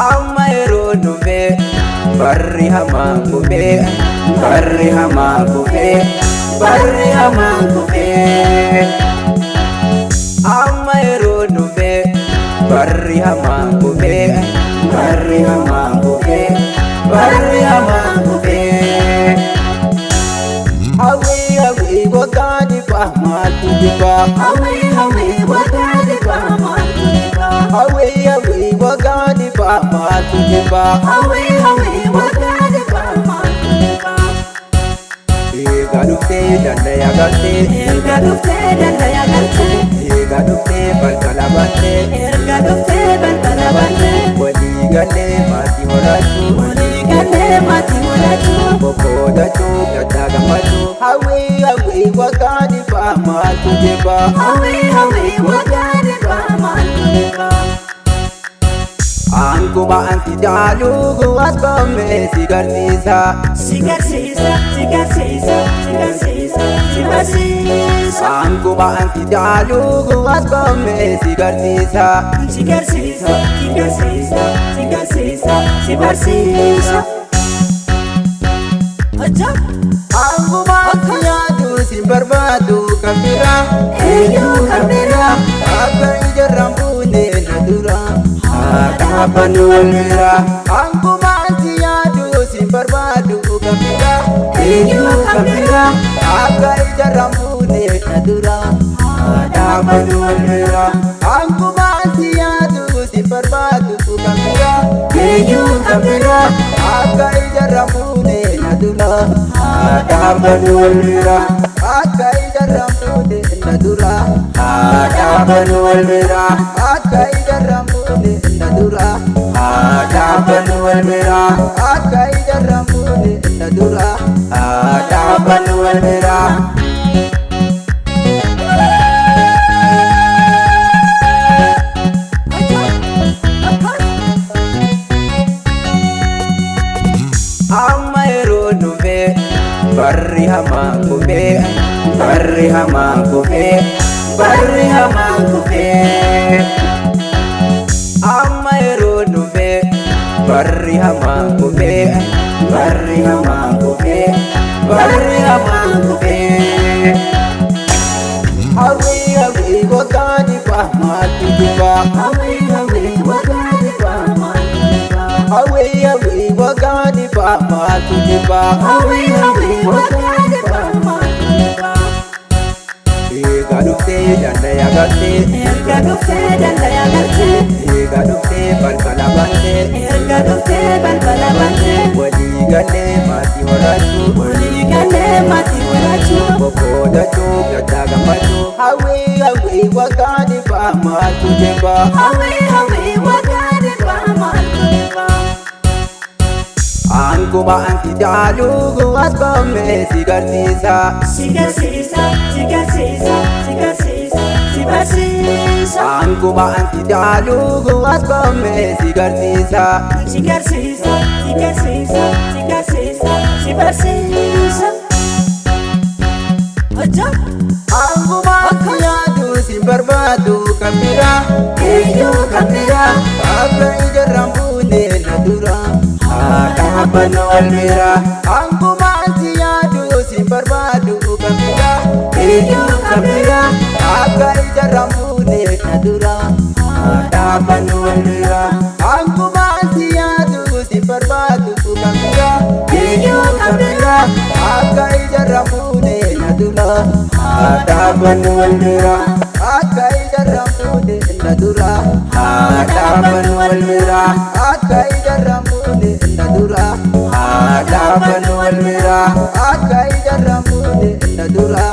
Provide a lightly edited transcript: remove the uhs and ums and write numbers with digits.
Amma yeroo dhufee barri hamaa kufee, barri hamaa kufee, barri hamaa kufee. Amma yeroo dhufee barri hamaa kufee, barri hamaa kufee, barri hamaa kufee. Hawwii hawwii waggaa dhibbaa maaltu jibbaa? Hawwii hawwii waggaa dhibbaa maaltu jibbaa? Hawwii hawwii waggaa dhibbaa maaltu jibbaa? Hawwii hawwii waggaa dhibbaa maaltu jibbaa? Eega dhuftee dallaya galtee. Erga dhuftee dallaya galtee. Eega dhuftee balbala bantee. Erga dhuftee balbala bantee. Walii galee maatii horachuu. Walii galee maatii horachuu. Boqqoodachuu gaddaa gammachuu. Hawwii hawwii waggaa dhibbaa maaltu jibbaa? Hawwii hawwii waggaa dhibbaa maaltu jibbaa? Aanguma anti jaaluu as baamee si garsiisa. Si garsiisa, si garsiisa, si garsiisa, si barsiisa. Aanguma anti jaaluu as baamee si garsiisa. Si garsiisa, si garsiisa, si garsiisa, si barsiisa. Ajab! Aanguma anti yaadu si barbaadu kan biraa. Eenyu kan biraa? Akka ijarraan buune na dura. Haa dhaabbannu wal bira. Aanguma anti yaadu si barbaadu kan biraa. Eenyu kan biraa? Akka ijarraan buune na dura. Haa dhaabbannu wal bira. Aanguma anti yaadu si barbaadu kan biraa. Eenyu kan biraa? Akka ijarraan buune na dura. Haa dhaabbannu wal bira. Akka ijarraan buune na dura. Haa dhaabbannu wal bira. Akka ijarraan buune na dura. Haa dhaabbannu wal bira. Akka ijarraan buune na dura. Haa dhaabbannu wal bira. Ajab! Akkas! Amma yeroo dhufee barri hamaa kufee, barri hamaa kufee, barri hamaa kufee. Amma yeroo dhufee barri hamaa kufee, barri hamaa kufee, barri hamaa kufee. Hawwii hawwii waggaa dhibbaa maaltu jibbaa? Hawwii hawwii waggaa dhibbaa maaltu jibbaa? Hawwii hawwii waggaa dhibbaa maaltu jibbaa? Hawwii hawwii waggaa dhibbaa maaltu jibbaa? Eega dhuftee dallaya galtee. Erga dhuftee dallaya galtee. Eega dhuftee balbala bantee. Erga dhuftee balbala bantee. Walii galee maatii horachuu. Walii galee maatii horachuu. Boqqoodachuu gaddaa gammachuu. Hawwii hawwii waggaa dhibbaa maaltu jibbaa? Hawwii hawwii waggaa dhibbaa maaltu jibbaa? Aanguma anti jaaluu as baamee si garsiisa. Si garsiisa, si garsiisa, si garsiisa, si barsiisa. Aanguma anti jaaluu as baamee si garsiisa. Si garsiisa, si garsiisa, si garsiisa, si barsiisa. Ajab! Aanguma anti yaadu si barbaadu kan biraa. Eenyu kan biraa? Akka ijarraan buune na dura. Haa dhaabbannu wal bira. Aanguma anti yaadu si barbaadu kan biraa. Eenyu kan biraa? Akka ijarraan buune na dura. Haa dhaabbannu wal bira. Aanguma anti yaadu si barbaadu kan biraa. Eenyu kan biraa? Akka ijarraan buune na dura. Haa dhaabbannu wal bira. Akka ijarraan buune na dura. Haa dhaabbannu wal bira. Akka ijarraan buune na dura. Haa dhaabbannu wal bira. Akka ijarraan buune na dura.